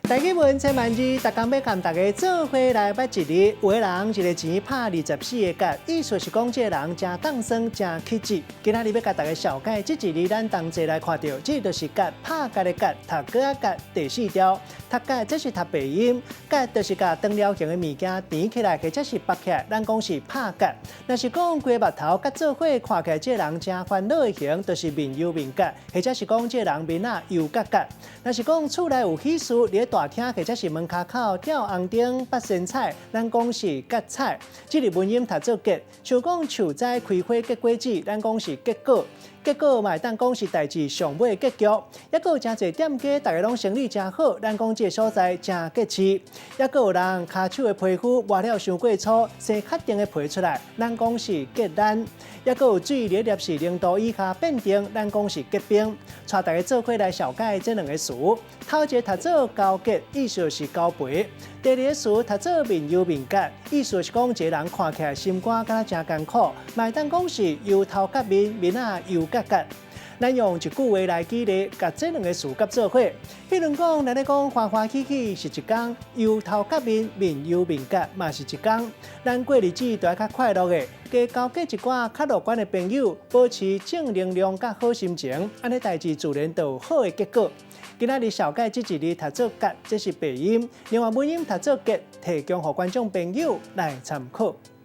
台語文千萬字，逐工欲共大家做伙來捌一字。有的人一个錢拍24个結，意思是講這个人誠當算、誠克制。今仔日欲共大家紹介這一字，咱同齊來看著，這就是結拍結的結，讀閣仔結第四調。讀結這是讀白音，結就是共長條形的物件纏起來，或者是縛起來，咱講是拍結。若是講規目頭結做伙，看起來這个人誠煩惱的形，就是面憂面結，或者是講這个人面仔憂結結。若是講厝內有喜事，佇大廳或者是門跤口吊紅燈、拔仙草，咱講是結彩。這个文音讀做結，像講樹仔開花結果子，咱講是結果。結果嘛會當講是代誌上尾結局。抑閣有誠濟店家，逐家攏生意誠好，咱講這个所在誠結市。抑閣有人跤手的皮膚磨了傷過粗，生較長的皮出來，咱講是結癩。抑閣有水佇攝氏0度以下變凍，咱講是結冰。帶大家做伙來紹介這兩个詞，頭一个讀做交結，意思是交陪；第二个詞讀做面憂面結，意思是講一个人看起來心肝敢若誠艱苦，嘛會當講是憂頭結面，面仔憂結結。咱用一句話來舉例，共這兩个詞結做伙。比如講，咱咧講歡歡喜喜是一工，憂頭結面，面憂面結嘛是一工。咱過日子著愛較快樂的，加交結一寡較樂觀的朋友，保持正能量佮好心情，按呢代誌自然就有好的結果。今仔日紹介這一字讀做結，這是白音；另外文音讀做結，提供予觀眾朋友來參考。